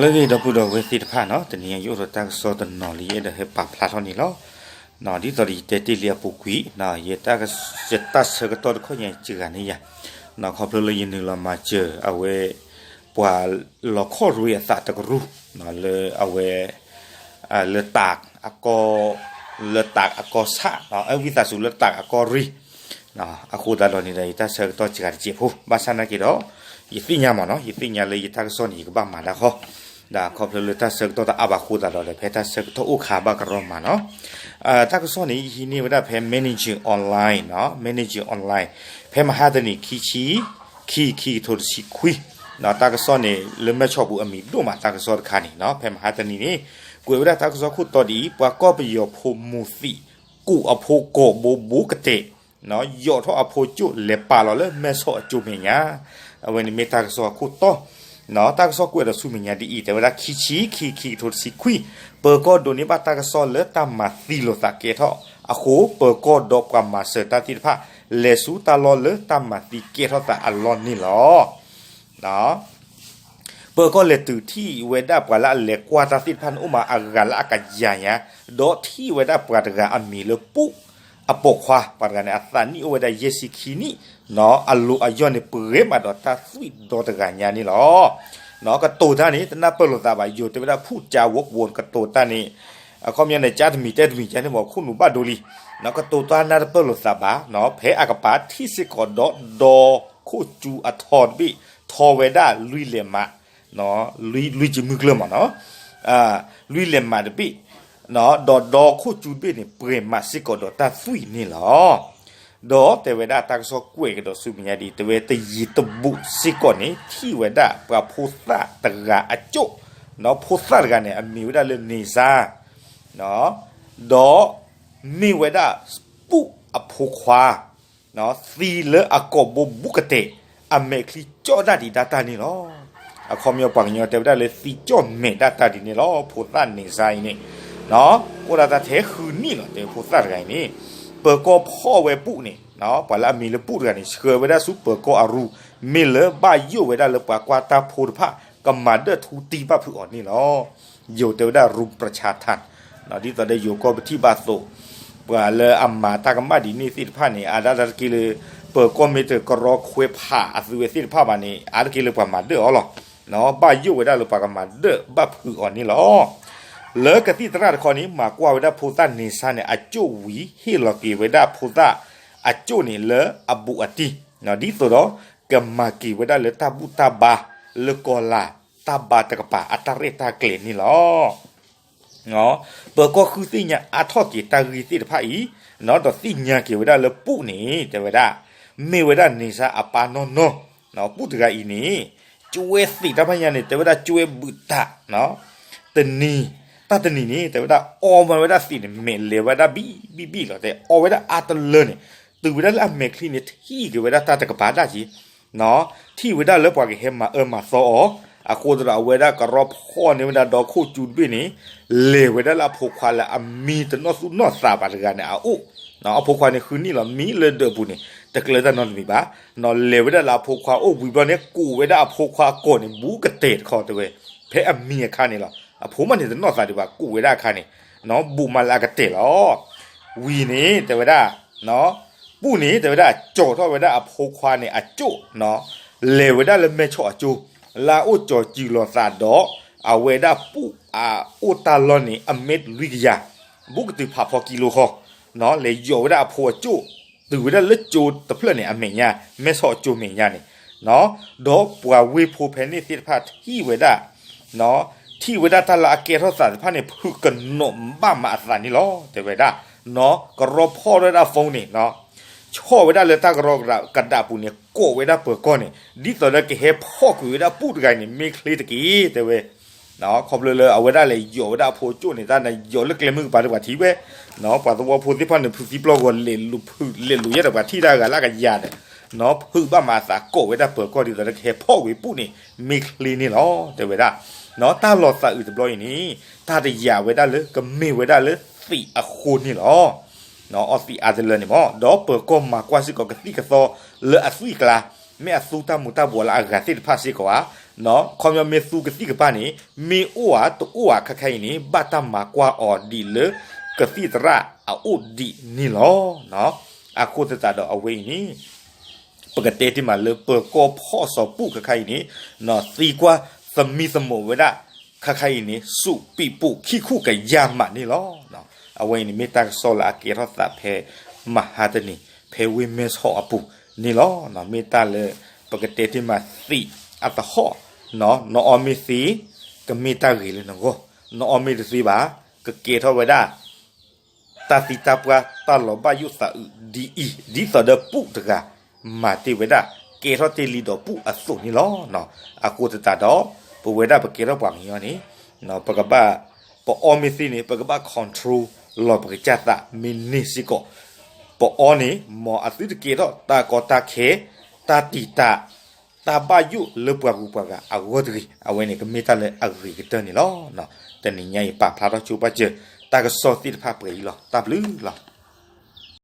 လၢအဂ့ၤ ဒီပုၢ်ဒီဝဲၢ်သ့ၣ်တဖၣ်နီၤ, တနံၤအံၤယအိၣ်ဒီးတၢ်ကစီၣ်တနီၤလၢယအဲၣ်ဒိးဟဲပာ်ဖျါထီၣ်န့ၣ်လီၤ. ဒ်သိးဒီးယတဲတ့ၢ်လံအပူၤကွံာ်, ယတၢ်ဆၢကတီၢ်တခီညါစှၤန့ၢ်ယၤ, ခီဖျိလၢယနုာ်လီၤမၤစၢၤအဝဲ ပှၤလီၤခီၣ်ရ့အသးတကရူၢ်, လၢအဝဲ လၢတၢ်အကီ လၢတၢ်အကီဆၣ်, အဝံသးစူၤလၢတၢ်အကီရ့ အဃိသတးဒီးန့ၣ်ဒီး ယတၢ်ဆၢကတီၢ်စှၤတစဲးဖိ, ဘၣ်ဆၣ်နာ်က့ဒီး ယသ့ၣ်ညါမးနီၤ, ယသ့ၣ်ညါလၢယတၢ်ကစီၣ်န့ၣ် ယကဘၣ်မၤတၢ်ဃီ, ဒီးခီဖျိလၢတၢ်ဆၢကတီၢ်တအါဘၣ်အဃိသတးဒီး ဖဲတၢ်ဆၢကတီၢ်အိၣ်ခါဘၣ်ကရီမၤနီၤ. တၢ်ကစီၣ်န့ၣ် ယဟံးန့ၢ်ဝဲဒၣ်ဖဲ Manager Online နီၤ, Manager Online ဖဲမဟါတနံၤ ခံဆံ ခံ ခံကထိတဆံခွံ, တၢ်ကစီၣ်န့ၣ် လၢမဲၢ်ဆီးပူၤအမံၤဒိၣ်မး တၢ်ကစီၣ်တခါန့ၣ်နီၤ, ဖဲမဟါတနံၤန့ၣ် ကွဲးဝဲဒၣ်တၢ်ကစီၣ်ခိၣ်တီဒ်အံၤ, ပှၤကီၢ်ပယီၤဖိမူၤသံး ကူးအဖိကိာ်ဘိဘူးကတဲာ်, ယိးထီၣ်အဖိကၠိၣ်လဲၤပာ်လီၤလၢမဲၢ်ဆီးအကၠိမဲာ်ညါ, အဝဲန့ၣ်မ့ၢ်တၢ်ကစီၣ်အခိၣ်တီ, တၢ်ကစီၣ်ကွဲးဒီးဆူမဲာ်ညါဒ်အံၤ, တဲဝဲဒၣ် ခံဆံ ခံ ခံကထိတဆံခွံ, ပၢၤကီၢ်ဒိးန့ၢ်ဘၣ်တၢ်ကစီၣ်လၢတၢ်မၤသံလိာ်သးကဲထီၣ်အဃိ, ပၢၤကီၢ်ဒီးပှၤမၤစၢၤတၢ်သ့ၣ်တဖၣ် လဲၤဆူတၢ်လီၢ်လၢတၢ်မၤသံကဲထီၣ်သးအလီၢ်န့ၣ်လီၤ. ပၢၤကီၢ်လဲၤတုၤထံၣ်ဝဲဒၣ်ပှၤလၢအလဲၤကွၢ်တၢ်သ့ၣ်တဖၣ်န့ၣ် အိၣ်မးအဂၤလၢအကယၤညါ, ဒီးထံၣ်ဝဲဒၣ်ပှၤတဂၤအမံၤလၢပူးအပိာ်ခွါ, ပှၤတဂၤန့ၣ် အသးနံၣ်အိၣ်ဝဲဒၣ်ယဲၢ်ဆံခံနံၣ်, အလိၤအယီၢ်န့ၣ် ပှဲၤမးဒီးတၢ်သွံၣ်ဒီတဂၤညါန့ၣ်လီၤ. ကတိၤတၢ်န့ၣ် တနၢ်ပၢၢ်လိာ်သးဘၣ်, ယိၤတဲဝဲဒၣ် ဖူးကၠါဝိကဝီၤ ကတိၤတၢ်န့ၣ်, အခီပညီန့ၣ် ကၠါတမံၤတဲတမံၤကၠါန့ၣ်မ့ၢ် ခိၣ်နူာ်ဘၣ်ဒိလံ, ကတိၤတၢ်နၢ်တပၢၢ်လိာ်သးဘၣ်, ဖဲအကပၤထံၣ်စ့ၢ်ကီးဒီးဒီခိၣ်ကၠူအထီတဘ့ၣ်, ထီဝဲဒၣ်လွံၢ်လဲးမး, လွံၢ် လွံၢ်ကၠံမုၢ်ကျၢၢ်မးနီၤ, လွံၢ်လဲးမးတဘ့ၣ်, ဒီးဒီခိၣ်ကၠူတဘ့ၣ်န့ၣ် ပှဲၤမးစ့ၢ်ကီးဒီးတၢ်သွံၣ်န့ၣ်လီၤ. ဒီးတဲဝဲဒၣ်တၢ်ကစီၣ်ကွဲးကဒီးဆူမဲာ်ညါဒ်အံၤ, တဲဝဲတယံၤတဘူးစ့ၢ်ကီးန့ၣ် ထံၣ်ဝဲဒၣ်ပှၤဖိသၣ်တဂၤအကၠိၣ်, ဖိသၣ်တဂၤန့ၣ် အမံၤဝဲဒၣ်လၢ န့ၤစါ ဒီးမ့ၢ်ဝဲဒၣ်ပူးအဖိခွါ သံလၢအကိာ်ဘိဘူးကတဲာ်, အမဲာ်ချံကၠီၣ်ဒၣ်ဒံးဒၣ်တၢ်န့ၣ်လီၤ. အခီပညီပှၤကညီတဲဝဲဒၣ်လၢသံကၠီၣ်မဲာ်ဒၣ်တၢ်ဒ်န့ၣ်လီၤ. ဖိသၣ်န့ၤစါအံၤန့ၣ် အိၣ်ဒၣ်တၢ်ထဲဃုနံၣ်လီၤ တဲဝဲဖိသၣ်တဂၤအံၤန့ၣ်, ပၢၤကီၢ်ဖီၣ်ဝဲပူးန့ၣ်, ပှၤလၢအမံၤလၢပူးတဂၤန့ၣ် ဆှၢဝဲဒၣ်ဆူပၢၤကီၢ်အရူ, မ့ၢ်လၢဘၣ်ယိၣ်ဝဲဒၣ်လၢပှၤကွၢ်တၢ်ဖိတဖၣ် ကမၤဒၢၣ်ထူတံၢ်ဘၣ်ဖုးအီၤန့ၣ်လီၤ. ယိၤတဲဝဲဒၣ် ရူပရၢဆါထၣ်, ဒ်သိးဒီးယိၤကီၢ်ပထံၣ်ဘၣ်သိး ပှၤလၢအမၤတၢ်ကမၣ်ဒ်န့ၣ်သ့ၣ်တဖၣ်န့ၣ် အါဒၣ်တၢ်တက့ၢ်လၢ ပၢၤကီၢ်မ့ၢ်တကရီခွဲးဖးအသုဝဲသ့ၣ်တဖၣ်ဘၣ်န့ၣ် အါတက့ၢ်လၢပှၤမၤဒၢၣ်အီၤလီၤ. ဘၣ်ယိၣ်ဝဲဒၣ်လၢပှၤကမၤဒၢၣ်ဘၣ်ဖုးအီၤန့ၣ်လီၤ. လၢကသံၣ်သရၣ်တခီန့ၣ် မၤကွၢ်ဝဲဒၣ်ဖိသၣ်န့ၤစါန့ၣ် အကၠိၣ်ဝံၤ ဟ့ၣ်လီၤက့ၤဝဲဒၣ်ဖိသၣ်အကၠိၣ်န့ၣ်လၢအဘူးအတံၢ်, ဒ်သိးဒီး ကမၤက့ၤဝဲဒၣ်လၢတၢ်ဘူၣ်တၢ်ဘါ လၢကီၤလၤ တၢ်ဘါတကပၤအတၢ်ရဲၣ်တၢ်ကျဲၤန့ၣ်လီၤ. ပၢၤကီၢ်ဃုသ့ၣ်ညါအါထီၣ်က့ၤတၢ်ဂ့ၢ်သ့ၣ်တဖၣ်အံၤ, ဒီးသ့ၣ်ညါက့ၤဝဲဒၣ်လၢပူးန့ၣ် တဲဝဲဒၣ် မ့ၢ်ဝဲဒၣ်န့ၤစါအပၢ်နီၢ်နီၢ်, ပူးတဂၤအံၤန့ၣ် ကၠွဲသံးတၢ်ဖဲညါန့ၣ် တဲဝဲဒၣ်ကၠွဲဘုးတၢ်, တနံၤ, တၢ်တနံၤန့ၣ် တဲဝဲဒၣ်အီမၤဝဲဒၣ်သံးန့ၣ် မဲာ်လဲၤဝဲဒၣ်ဘံၣ်ဘံၣ်ဘံၣ်လီၤ. တဲအီဝဲဒၣ်အါတလၢန့ၣ် တုၤဝဲဒၣ်လၢအမဲာ်ချံန့ၣ် ထံၣ်က့ၤဝဲဒၣ်တၢ်တကပၤဒၣ်က့ၤ ထံၣ်ဝဲဒၣ်လၢပှၤကဟဲမၤအၢမၤသီအီၤ, အဃိသတးဒီးအဝဲဒၣ်ကရီဖီၣ်န့ၢ်ဝဲဒၣ်ဒီခိၣ်ကၠူတဘ့ၣ်န့ၣ်, လဲၤဝဲဒၣ်လၢအဖိခွါလၢအမံတနီၢ်သူၣ်နီၢ်သးဘၣ်တဂၤန့ၣ်အအိၣ်, အဖိခွါန့ၣ်ဃုနံၣ်လီၤ မံလၢဒၢးပူၤန့ၣ် တကျၢၤတၢ်နီတမံၤဘၣ်, လဲၤဝဲဒၣ်လၢအဖိခွါအိၣ်ဝံၤဘျီန့ၣ် ကူးဝဲဒၣ်အဖိခွါအကိာ်န့ၣ် ဘူးကတဲာ်တခီတဲဝဲ, ဖဲအမံအခါန့ၣ်လီၤ. အဖိမးန့ၣ်တနီၢ်သးဒံးဘၣ် ကူးဝဲဒၣ်အခါန့ၣ် ဘူးမးလၢအကတဲာ်လီၤ. ဝံၤန့ၣ် တဲဝဲဒၣ် ပူးန့ၣ် တဲဝဲဒၣ် ကၠီၤထီၣ်ဝဲဒၣ်အဖိခွါန့ၣ်အကၠိၣ်, လဲၤဝဲဒၣ်လၢမဲၢ်ဆီးအကၠိ လၢအအိၣ်ကၠီၤစၢၤလိာ်သးဒီး အဝဲဒၣ်ပူးအအိၣ်တၢ်လီၢ်န့ၣ် အမ့ၢ်လွံၢ်ကယၤ, ဘူးကတုၤဖးဖီကံလိဃီ, လဲၤယိးဝဲဒၣ်အဖိအကၠိၣ် တုၤဝဲဒၣ်လၢကၠိတဖျၢၣ်န့ၣ် အမဲာ်ညါ မဲၢ်ဆီးအကၠိမဲာ်ညါန့ၣ်, ဒီးပှၤဝ့ၢ်ဖိဖဲန့ၣ်သ့ၣ်တဖၣ်ထံၣ်ဝဲဒၣ် ထံၣ်ဝဲဒၣ်တၢ်လၢအကဲထီၣ်သးတဖၣ်န့ၣ် ဖုးကနိးဘၣ်မးအသးန့ၣ်လီၤ. တဲဝဲဒၣ် ကရီဖီၣ်ဝဲဒၣ် phone န့ၣ် ဆီၣ်ဝဲဒၣ်လၢတၢ်ကရီကဒးပူၤန့ၣ် ကိးဝဲဒၣ်ပၢၤကီၢ်န့ၣ် ဒ်သိးလၢကဟဲဖီၣ်ကွံာ်ဝဲဒၣ်ပူးတဂၤန့ၣ် မ့ၢ်ချ့တက့ၢ် တဲဝဲ ခီဖျိလၢအဝဲဒၣ်လဲၤယိးဝဲဒၣ်အဖိအကၠိၣ်န့ၣ် တၢ်န့ၣ်ယိးလၢကျဲမုၢ်ကပၤဒီးပှၤထံၣ်ဝဲ, ပှၤသဝီဖိသ့ၣ်တဖၣ်န့ၣ် ဖုးသံပျီဂီၤလဲၤလူၤဖုးလဲၤလူၤယဲၢ်ဒီးပှၤထံၣ်တၢ်ဂၤလၢအကယၤဒီး ဖုးဘၣ်မးအသးကိးဝဲဒၣ်ပၢၤကီၢ်ဒ်သိးလၢကဟဲဖီၣ်ကွံာ်ပူးန့ၣ် မ့ၢ်ချ့န့ၣ်လီၤ တဲဝဲဒၣ်. တၢ်လီၤသးအုးတဘျီအံၤန့ၣ် တၢ်တယာ်ဝဲဒၣ်လၢ ကမ့ၢ်ဝဲဒၣ်လၢသံးအဃိန့ၣ်လီၤ. အီသံးအါတလၢန့ၣ်မ့ၢ် ဒီးပၢၤကီၢ်မၤကွၢ်စ့ၢ်ကီးကသံၣ်ကသီလၢအသွံၣ်အကျါ မ့ၢ်အသူတၢ်မူၤတၢ်ဘှီးလၢအဂၤသ့ၣ်တဖၣ်စ့ၢ်ကီးဧါ ခီပညီမ့ၢ်သူကသံၣ်ကပၤန့ၣ် မ့ၢ်အိၣ်ဧါတအိၣ်ဧါ ခဲခါအံၤန့ၣ် ဘၣ်တၢ်မၤကွၢ်အီၤဒ်လၢ ကသံၣ်သရၣ်အအိၣ်ဒံးန့ၣ်လီၤ. အဃိသတးဒီးအဝဲအံၤန့ၣ် ပကတဲတ့ၢ်မးလၢပၢၤကီၢ်ဖီၣ်စီၤပူၣ်ခဲခါအံၤန့ၣ် သံကွၢ်သမံသမိးဝဲဒၣ် ခဲခါအံၤန့ၣ် စူးပံးပိာ်ခံခူၣ်ကယၤမးန့ၣ်လီၤ. အဝဲအံၤန့ၣ်မ့ၢ်တၢ်ကစီၣ်လၢအကဲထီၣ်သးဖဲ မဟါတနံၤ ဖဲဝ့ၢ်မဲၢ်ဆီးအပူၤန့ၣ်လီၤ. မ့ၢ်တၢ်လၢ ပကတဲတ့ၢ်မးသံးအသဟီၣ်, နအီမ့ၢ်သ့ ကမ့ၢ်တၢ်ဂ့ၤလၢနဂီၢ်, နအီမ့ၢ်တသ့ဘၣ် ကကဲထီၣ်ဝဲဒၣ် တၢ်သံတၢ်ပှၢ်တၢ်လီၤဘၣ်ယိၣ်သးအုးဒ်အံၤ ဒ်သိးဒီးပူၣ်တဂၤ မၤတ့ၢ်ဝဲဒၣ် ကဲထီၣ်တ့ၢ်လံဒီးပူၣ်အသိးန့ၣ်လီၤ. အဃိသတးဒီး ပဝဲဒၣ်ပကဲထီၣ်ပှၤကညီန့ၣ် ပကဘၣ် ပအီမ့ၢ်သ့န့ၣ် ပကဘၣ် control လီၤပကစၢ်သး မ့ၢ်န့ၢ်စ့ၢ်ကီး ပအီန့ၣ် မ်အသုတကဲထီၣ်တၢ်ကီတၢ်ခဲ တၢ်တံာ်တာ် တၢ်ဘၣ်ယိၣ်လၢပှၤဂုၤပှၤဂၤအဂီၢ်တဂ့ၤ. အဝဲန့ၣ်ကမ့ၢ်တၢ်လၢအဂ့ၤကတၢၢ်န့ၣ်လီၤ. တနံၤညါအံၤပာ်ဖျါထီၣ်ဆိပာ်စၢၤ တၢ်ကစီၣ်သ့ၣ်တဖၣ်ပှဲၤအံၤလီၤ. တၢ်ဘျုးလီၤ.